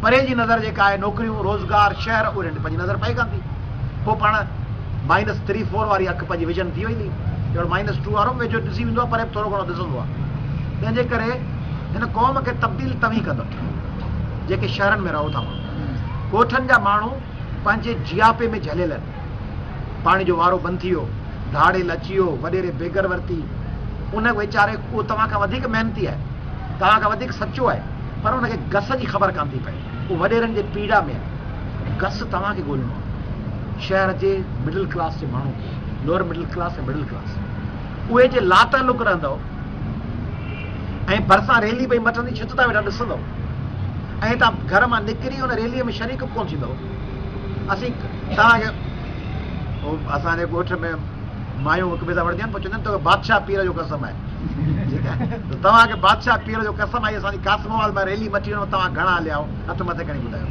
پري جي نظر جيڪا آهي نوڪريون، روزگار، شهر اهي رنڊ پنهنجي نظر پئي ڪانه ٿي. پوء پاڻ مائنس ٿري فور واري اک پنهنجي ويزن ٿي ويندي. جهڙو مائنس ٽو وارو به ويجهو ڏسي ويندو آهي پري به ٿورو گهڻو ڏسندو آهي. تنهن جي ڪري هن قوم کي تبديل توهين ڪندؤ جيڪي شهرن ۾ رهو ٿا ماڻهو. ڳوٺن جا ماڻهو پنهنجي جياپي ۾ جهليل آهن. پاڻي جو وارو بند ٿي ويو، ڌاڙيل اچي ويو، وڏيري بيگر ورتي. ان ويچاري اهو توهان کان وڌيڪ محنتي آهي. توهان کان وڌيڪ سچو آهي. پر ان کي گس جي خبر ڪانه ٿي پئي. هو وڏيرن جي پيڙا ۾ آهي. گس توهان کي ڳولڻو آهي. شهر جي مڊل ڪلاس جي ماڻهن کي، lower middle class ۽ middle class. اهي جي لاتعلق رهندؤ ۽ ڀرسان ريلي پئي مٽندي ڇت تان ويٺا ڏسندؤ ۽ توهان گهر مان نڪري ان ريلي ۾ شريڪ به ڪونه ٿيندؤ. اسين توهان کي اسان جي ڳوٺ ۾ مايون هڪ ٻئي سان وڙهنديون آهن پوء چونديون آهن توکي بادشاهه پير جو قسم آهي. ٺيڪ آهي ته توهان کي بادشاهه پير جو قسم آهي اسان جي قاسم آباد مان ريلي مٽي وڃو توهان گهڻا هليا آهيو هٿ مٿي کڻي ٻڌايو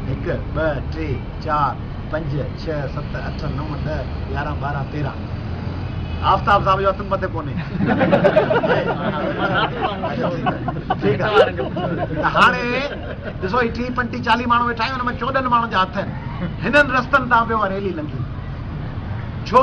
هڪ ٻه ٽي چار پنج ڇهه ست اٺ نو ڏهه 11 12 13 آفتاب صاحب جو هٿ مٿي ڪونهي ٺيڪ آهي ته هاڻي ڏسو هي 30 35 40 ماڻهو ويٺا آهيون ان ۾ 14 ماڻهن جا هٿ آهن هنن رستن تان پيو ريلي لنگهي ڇو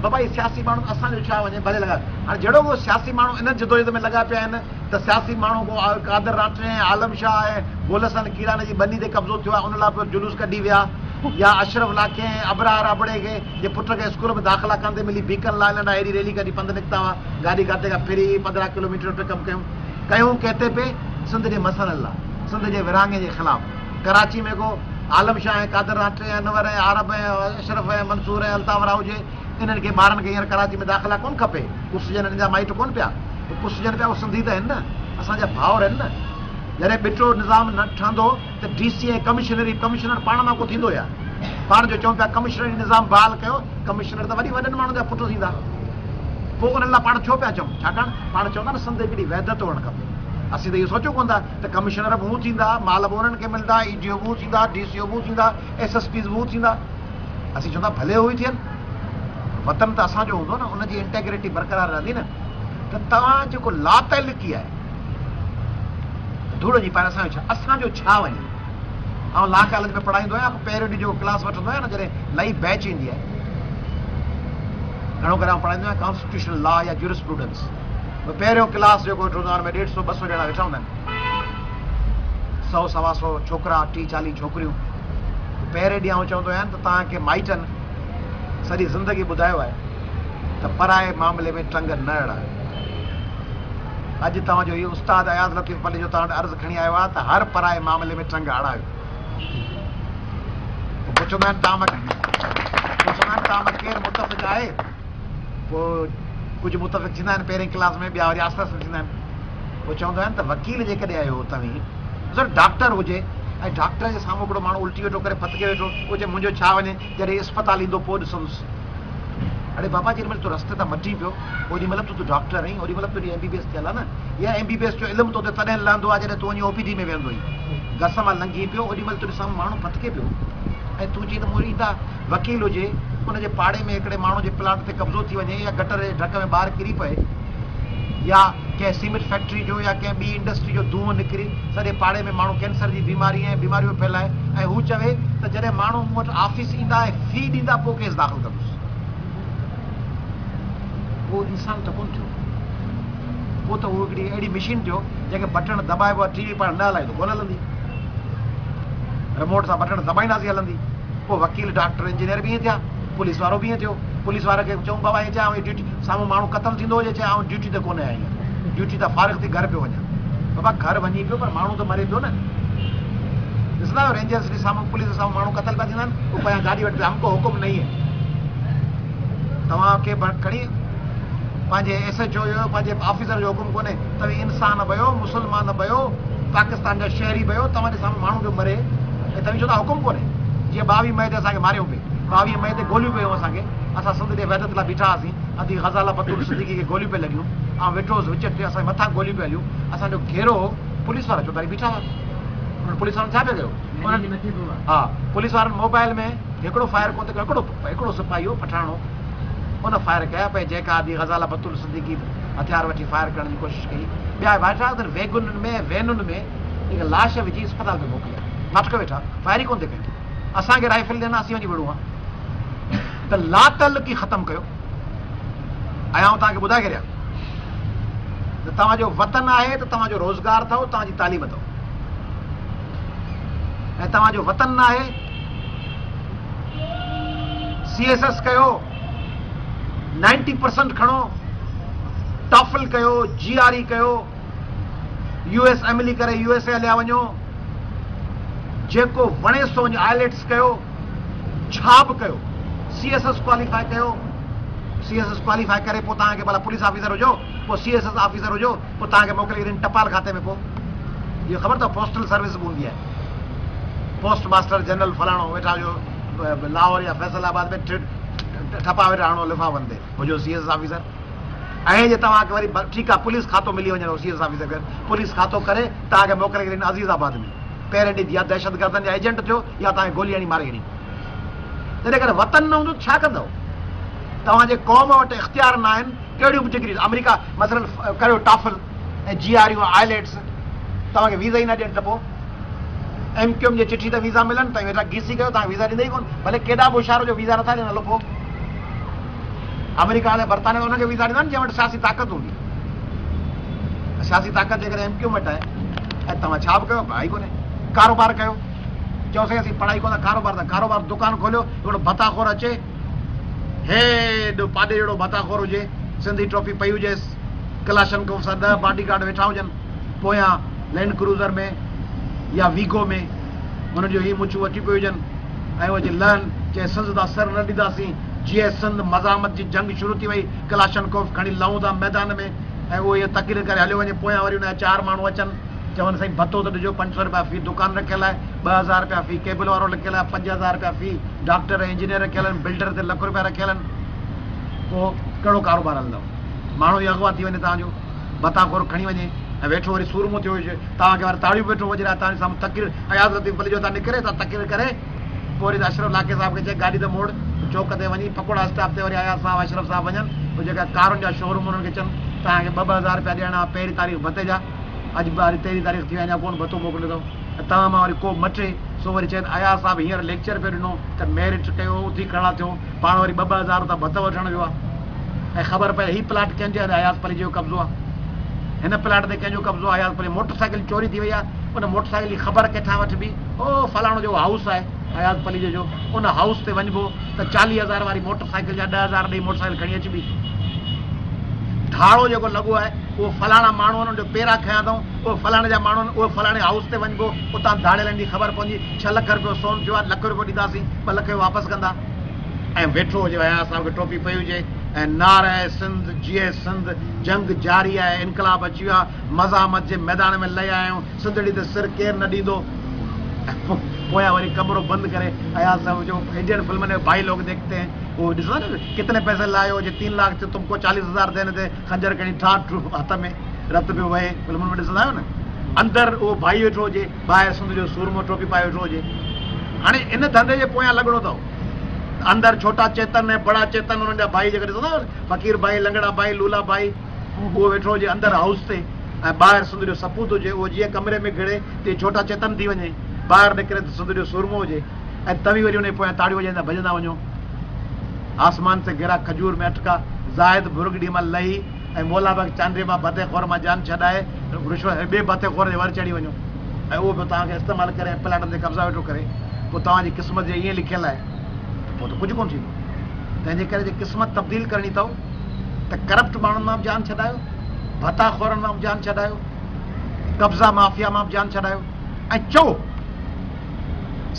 بابا هي سياسي ماڻهو اسان جو ڇا وڃي ڀلي لڳا هاڻي جهڙو ڪو سياسي ماڻهو ان جدوجهد ۾ لڳا پيا آهن ته سياسي ماڻهو ڪو قادر رانٽي ۽ عالم شاهه ۽ گل حسن ڪيراني جي ٻني تي قبضو ٿيو آهي ان لاء پيو جلوس ڪڍي ويا يا اشرف لاکي ۽ ابرار ابڙي کي جي پٽ کي اسڪول ۾ داخلا ڪانه ٿي ملي بيڪن لاء انهن لاء اهڙي ريلي ڪڍي پنڌ نڪتا هئا گاڏي کاتي کان ڦري 15 ڪلوميٽر پي ڪم ڪيون ڪيون ڪهتي پي سنڌ جي مسئلن لاء سنڌ جي ورهاڱي جي خلاف ڪراچي ۾ ڪو عالم شاهه ۽ قادر رانٽي ۽ انور ۽ عارب ۽ اشرف ۽ منصور ۽ الطاف راهو جي انهن کي ٻارن کي هينئر ڪراچي ۾ داخلا ڪونه کپي، ڪسجن انهن جا مائٽ ڪونه پيا ڪسجن پيا، اهي سنڌي ته آهن نه، اسان جا ڀائر آهن نه. جڏهن ٻٽو نظام نه ٺهندو ته ڊي سي ۽ ڪمشنري، ڪمشنر پاڻ مان ڪو ٿيندو يا؟ پاڻ جو چئون پيا ڪمشنري نظام بحال ڪيو، ڪمشنر ته وري وڏن ماڻهن جا پٽ ٿيندا، پوء انهن لاء پاڻ ڇو پيا چئون؟ ڇاڪاڻ پاڻ چئون ٿا نه سنڌ هڪڙي وحدت هئڻ کپي، اسين ته اهو سوچيون ڪونه ٿا ته ڪمشنر به هو ٿيندا، مال به انهن کي ملندا، اي ڊي او به هو ٿيندا، ڊي سي او به هو ٿيندا، ايس ايس پيز به هو ٿيندا. اسين چون ٿا ڀلي هو ئي ٿين، وطن ته اسان جو هوندو نه، ان جي انٽيگريٽي برقرار رهندي نه. ته توهان جيڪو لاتعلقي آهي ڌوڙ جي پائڻ اسان جو ڇا، اسان جو ڇا وڃي. آئون لا ڪاليج ۾ پڙهائيندو آهيان، پهريون ڏينهن جيڪو ڪلاس وٺندو آهيان نه، جڏهن نئين بيچ ايندي آهي، گهڻو ڪري آئون پڙهائيندو آهيان ڪانسٽيٽيوشنل لا يا جورسپروڊنس. پهريون ڪلاس جيڪو ويٺو هوندو آهي ان ۾ ڏيڍ سو ٻه سو ڄڻا ويٺا هوندا آهن، سو سوا سو ڇوڪرا، 30 40 ڇوڪريون. پهرين ڏينهن آئون چوندو آهيان ته توهان کي مائٽن سڄي زندگي ٻڌايو آهي ته پرائي معاملي ۾ ٽنگ نه اڙايو. اڄ توهان جو هي استاد اياز لطيف پليجو توهان وٽ عرض کڻي آيو آهي ته هر پرائي معاملي ۾ ٽنگ اڙايو. پوء پڇندا آهن توهان مان پڇندا آهن توهان مان ڪير متفق آهي؟ پوء ڪجهه متفق ٿيندا آهن پهرين ڪلاس ۾ ٻيا وري آهستي آهستي ٿيندا آهن. پوء چوندو آهيان ته وڪيل جيڪڏهن آهيو توهين ضرور ڊاڪٽر هجي ۽ ڊاڪٽر جي سامهون هڪڙو ماڻهو الٽي ويٺو ڪري ڦٿڪي ويٺو اهو چئي منهنجو ڇا وڃي جڏهن اسپتال ايندو پوء ڏسندس. اڙي بابا جيڏي مهل تون رستي تان مٽين پيو اوڏي مهل به تون ڊاڪٽر آهين اوڏي مهل به تنهنجي ايم بي بي ايس ٿيل آهي نه يا ايم بي بي ايس جو علم تو تي تڏهن لهندو آهي جڏهن تون وڃي او پي ڊي ۾ ويهندو آهين گس مان لنگهين پيو اوڏي مهل تنهنجي سامهون ماڻهو ڦٿڪي پيو ۽ تون چئين ته مون ايندا وڪيل هجي، ان جي پاڙي ۾ هڪڙي ماڻهو جي پلاٽ تي قبضو ٿي وڃي يا گٽر جي ڍڪ ۾ ٻار ڪري پئي يا ڪنهن سيمينٽ فيڪٽري جو يا ڪنهن ٻي انڊسٽري جو دونهون نڪري سڄي پاڙي ۾ ماڻهو ڪينسر جي بيماري ۽ بيماريون ڦهلائي ۽ هو چوي ته جڏهن ماڻهو مون وٽ آفيس ايندا ۽ في ڏيندا پوء ڪيس داخل ڪندس. اهو انسان ته ڪونه ٿيو. پوء ته اهو هڪڙي اهڙي مشين ٿيو جنهن کي بٽڻ دٻائبو آهي ٽي وي پاڻ نه هلائيندو ڪونه هلندي. رموٽ سان بٽڻ دٻائينداسين هلندي. پوء وڪيل، ڊاڪٽر، انجنيئر به ائين ٿيا، پوليس وارو به ائين ٿيو. پوليس واري کي چئون بابا ائين چئه آئون ڊيوٽي، سامهون ماڻهو قتل ٿيندو هجي چئه آئون ڊيوٽي تي ڪونه آهيان هينئر، ڊيوٽي تان فارغ ٿي گهر پيو وڃان. بابا گهر وڃين پيو پر ماڻهو ته مري پيو نه. ڏسندا آهيو رينجرز جي سامهون پوليس جي سامهون ماڻهو قتل پيا ٿيندا آهن، هو پويان گاڏي وٽ پيا هم ڪو حڪم نهين هي. توهان کي کڻي پنهنجي ايس ايڇ او جو پنهنجي آفيسر جو حڪم ڪونهي، توهين انسان به آهيو، مسلمان به آهيو، پاڪستان جا شهري به آهيو، توهان جي سامهون ماڻهو پيو مري ۽ توهين چئو ٿا حڪم ڪونهي. جيئن 22 مئي تي اسان کي ماريو پئي، 22 مئي تي گوليون پيون اسان کي، اسان سنڌ جي وحدت لاء بيٺا هئاسين، ادي غزاله بتول صديقي کي گوليون پئي لڳيون، آئون ويٺو هوس وچ تي، اسان جي مٿان گوليون پئي هليون، اسان جو گهيرو هو، پوليس وارا چوڌاري بيٺا هئا، انهن پوليس وارن ڇا پئي ڪيو؟ انهن ها پوليس وارن موبائل ۾ هڪڙو فائر ڪونه ته ڪيو، هڪڙو هڪڙو سپاهي هو پٺاڻ هو، ان فائر ڪيا پئي، جنهن کان ادي غزاله بتول صديقي به هٿيار وٺي فائر ڪرڻ جي ڪوشش ڪئي، ٻيا ويٺا هئا ويگنن ۾ وينن ۾. جيڪي لاش وجهي اسپتال ۾ موڪليا. ماٺ ڪيو ويٺا، فائر ئي ڪونه ٿي ڪيون. اسان کي رائفل ڏين ها، اسين وڃي وڙهون ها. ته لاتعلقي ختم ڪيو. ۽ آئون توهان کي ٻڌائي ڇڏيان ته توهان جو وطن آهي ته توهان جو روزگار اٿو، توهان جي تعليم اٿو. ۽ توهان جو وطن ناهي، سي ايس ايس ڪيو، نائنٽي پرسنٽ کڻو، ٽافل ڪيو، جي آر اي ڪيو، يو ايس ايم ايل اي ڪري يو ايس اي هليا وڃو، جيڪو وڻي سو وڃي آئليٽس ڪيو، ڇا به ڪيو، سي ايس ايس ڪواليفائي ڪيو، سي ايس ايس ڪواليفائي ڪري پوء توهان کي ڀلا پوليس آفيسر هجو، پوء سي ايس ايس آفيسر هجو، پوء توهان کي موڪلي ڏين ٽپال کاتي ۾ پوء اهو خبر اٿو پوسٽل سروس به هوندي آهي، پوسٽ ماسٽر جنرل فلاڻو ويٺا هجو لاهور يا فيصل آباد ۾ ٺپا ويٺا هڻو لفافن تي هجو سي ايس ايس آفيسر. ۽ جي توهان کي وري ٺيڪ آهي پوليس کاتو ملي وڃي سي ايس آفيسر کي پوليس کاتو ڪري توهان کي موڪلي ڏين عزيز آباد ۾ پهرين ڏينهن يا دهشتگردن جا ايجنٽ ٿيو يا توهان کي گولي هڻي ماري ڇڏين. تنهن ڪري وطن نه هوندو ته ڇا ڪندؤ؟ توهان جي قوم وٽ اختيار نه آهن ڪهڙيون به ڊگريز آمريڪا مثلا ڪريو ٽافل ۽ جي آر يو آئليٽس توهان کي ويزا ئي نه ڏين ته پوء ايم ڪيو ايم جي چٺي ته ويزا ملن توهين ويٺا گيسي ڪيو توهان کي ويزا ڏيندا ئي ڪونه ڀلي ڪيڏا به هوشيار هجو ويزا نٿا ڏين هلو پوء آمريڪا ۽ برطانيا انهن کي ويزا ڏيندا آهن جنهن وٽ سياسي طاقت هوندي. سياسي طاقت جيڪڏهن ايم ڪيو وٽ آهي ۽ توهان ڇا به ڪيو ڀائي ڪونهي. ڪاروبار ڪيو چئو سائين اسين پڙهائي ڪونه ڪاروبار ٿا ڪاروبار دڪان کوليو هڪڙو ڀتا خور اچي هيڏو پاڏي جهڙو ڀتا خور هجي سنڌي ٽوپي پئي هجيس ڪلاشنڪوف سان 10 باڊي گارڊ ويٺا هجن پويان لينڊ ڪروزر ۾ يا ويگو ۾ انهن جو هي مڇون وٺي پيو هجن ۽ اهي اچي لهن چئي سنڌ تان سر نه ڏينداسين جيئي سنڌ مزاحمت جي جنگ شروع ٿي وئي، ڪلاشنڪوف کڻي لهون ٿا ميدان ۾ ۽ اهو اها تقرير ڪري هليو وڃي، پويان وري ان جا چار ماڻهو اچن، چون سائين ڀتو ته ڏجو، 500 رپيا في دڪان رکيل آهي، 2000 رپيا في ڪيبل وارو لکيل آهي، 5000 رپيا في ڊاڪٽر ۽ انجنيئر رکيل آهن، بلڊر تي لک رپيا رکيل آهن، پوء ڪهڙو ڪاروبار هلندو؟ ماڻهو ئي اغوا ٿي وڃي توهان جو، ڀتا خور کڻي وڃي ۽ ويٺو وري سورمو ٿيو هجي، توهان کي وري تاڙيون به ويٺو وڄرائي، توهان جي سامهون تقرير اياز لطيف پليجو تان نڪري ته تقرير ڪري. پوء وري اشرف لاکي صاحب کي چئي گاڏي ته موڙ، چوڪ تي وڃي پڪوڙا اسٽاپ تي وري اياز صاحب اشرف صاحب وڃن، پوء جيڪا ڪارن جا شوروم انهن کي چون توهان کي ٻه ٻه هزار رپيا ڏيڻا پهرين تاريخ ڀتي جا، اڄ به تيرهين تاريخ ٿي وئي اڃا ڪونه ڀتو موڪليو اٿئو ۽ توهان مان وري ڪو مٽي سو وري چئي ته اياز صاحب هينئر ليڪچر پيو ڏنو ته ميرٽ ڪيو اٿي کڙا ٿيو پاڻ وري ٻه ٻه هزار اتان ڀتو وٺڻ ويو آهي ۽ خبر پئي هي پلاٽ ڪنهن جو آهي ته اياز پليجي جو قبضو آهي هن پلاٽ تي ڪنهن جو قبضو آهي اياز پليجي موٽر سائيڪل چوري ٿي وئي آهي ان موٽر سائيڪل جي خبر ڪٿان وٺبي؟ او فلاڻو جيڪو هائوس آهي اياز پليجي جو ان هائوس تي وڃبو ته 40 هزار واري موٽر سائيڪل جا 10 هزار ڏئي موٽر سائيڪل کڻي اچبي. ڌاڙو جيڪو لڳو آهي اهو فلاڻا ماڻهو آهن ان جو پيرا کنيا اٿئون اهي فلاڻي جا ماڻهو آهن اهي فلاڻي هائوس تي وڃبو اتان ڌاڙيلن جي خبر پوندي 6 لک رپيو سون ٿيو آهي لک رپيو ڏينداسين 2 لک واپس ڪندا. ۽ ويٺو هجي اياز صاحب کي ٽوپي پئي هجي ۽ نعره سنڌ جيئي سنڌ جنگ جاري آهي انقلاب اچي ويو آهي مزاحمت جي ميدان ۾ لهي آيا آهيون سنڌڙي تي سر ڪير نه ڏيندو. پويان وري ڪمرو بند ڪري اياز صاحب جو انڊين فلمن ۾ ڀائي لوگ ديکتي هين اهو ڏسندا نه ڪتني پئسي لائي هو جي تين لاک ٿي تم ڪو چاليس هزار ديني ٿي خنجر کڻي ٺا ٺو هٿ ۾ رت پيو وهي فلمن ۾ ڏسندا آهيو نه اندر اهو ڀائي ويٺو هجي ٻاهر سنڌ جو سورمو ٽوپي پائي ويٺو هجي هاڻي ان ڌنڌي جي پويان لڳڻو اٿو اندر ڇوٽا چيتن ۽ بڙا چيتن انهن جا ڀائي جيڪي ڏسندا آهيو فقير ڀائي لنگڙا ڀائي لولا ڀائي اهو ويٺو هجي اندر هائوس تي ۽ ٻاهر سنڌ جو سپوت هجي، اهو جيئن ڪمري ۾ گهڙي تيئن ڇوٽا چيتن ٿي وڃي، ٻاهر نڪري ته سنڌ جو سورمو هجي ۽ توهين وري ان جي پويان تاڙيون وڄائيندا ڀڄندا وڃو. آسمان سي گرا کجور ۾ اٽڪا، زاهد ڀرڳڙي مان لهي ۽ مولا بخش چانڊيي مان ڀتي خور مان جان ڇڏائي رشوت ۽ ٻئي ڀتي خور جي ور چڙهي وڃو ۽ اهو به توهان کي استعمال ڪري ۽ پلاٽن تي قبضا ويٺو ڪري، پوء توهان جي قسمت جي ائين لکيل آهي ته پوء ته ڪجهه ڪونه ٿيندو. تنهن جي ڪري جي قسمت تبديل ڪرڻي اٿئو ته ڪرپٽ ماڻهن مان به جان ڇڏايو، ڀتا خورن مان به جان ڇڏايو، قبضا مافيا مان به جان ڇڏايو ۽ چئو،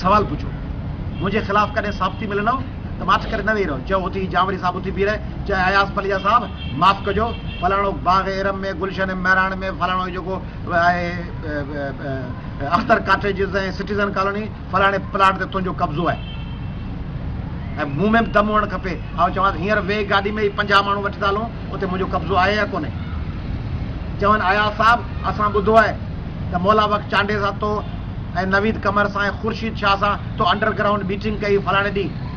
سوال پڇو، منهنجي خلاف ڪڏهن ثابتي ملندؤ ته ماٺ ڪري نه ويهي رهو، چئو اٿي جانوري صاحب اٿي بيهي رهي، چئي اياز پليجا صاحب معاف ڪجو، فلاڻو باغ ارم ۾ گلشن مهراڻ ۾ فلاڻو جيڪو آهي اختر ڪاٽيجز ۽ سٽيزن ڪالوني فلاڻي پلاٽ تي تنهنجو قبضو آهي ۽ مون ۾ به دم هئڻ کپي، آئون چوانس هينئر ويهه گاڏي ۾ هي 50 ماڻهو وٺي ٿا هلون، اتي منهنجو قبضو آهي يا ڪونهي؟ چون اياز صاحب اسان ٻڌو آهي ته مولا بخش چانڊيي سان تو ۽ نويد قمر سان ۽ خورشيد شاهه سان تو انڊر گرائونڊ ميٽنگ ڪئي فلاڻي ڏينهن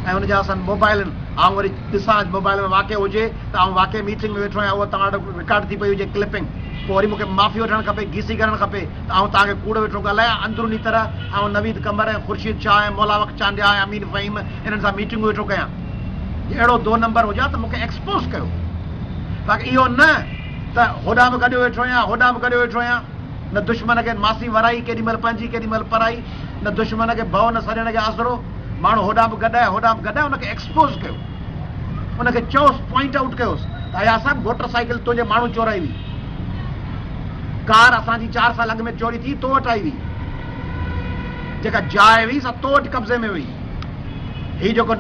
۽ ان جا اسان موبائل آهن آئون وري ڏسان موبائل ۾ واقعي هجي ته آئون واقعي ميٽنگ ۾ ويٺو آهيان اهو توهان وٽ رڪارڊ ٿي پئي هجي ڪلپنگ. پوء وري مون کي معافي وٺڻ کپي، گيسي ڪرڻ کپي ته آئون توهان کي ڪوڙ ويٺو ڳالهايان، اندروني طرح آئون نويد قمر ۽ خورشيد شاهه ۽ مولا بخش چانڊيا ۽ امين فهيم انهن سان ميٽنگون ويٺو ڪيان. جي اهڙو دو نمبر هجان ته مون کي ايڪسپوز ڪيو. باقي اهو نه ته هوڏانهن به گڏيو ويٺو آهيان، هوڏانهن به گڏيو ويٺو آهيان. نه دشمن کي ماسي ورائي، ڪيڏي مهل پنهنجي ڪيڏي مهل پرائي، نه دشمن کي ڀؤ نه سڄڻ کي آسرو. ماڻهو هوڏانهن به گڏ آهي، هوڏانهن به گڏ آهي، ان کي ايڪسپوز ڪيو. ان کي چئوس، پوائنٽ آئوٽ ڪيوس ته اياز صاحب موٽر سائيڪل تنهنجي ماڻهن چورائي هئي. ڪار اسان جي چار سال اڳ ۾ چوري ٿي تو وٽ آئي هئي. جيڪا جاء هئي سا تو وٽ قبضي ۾ هئي. هي جيڪو.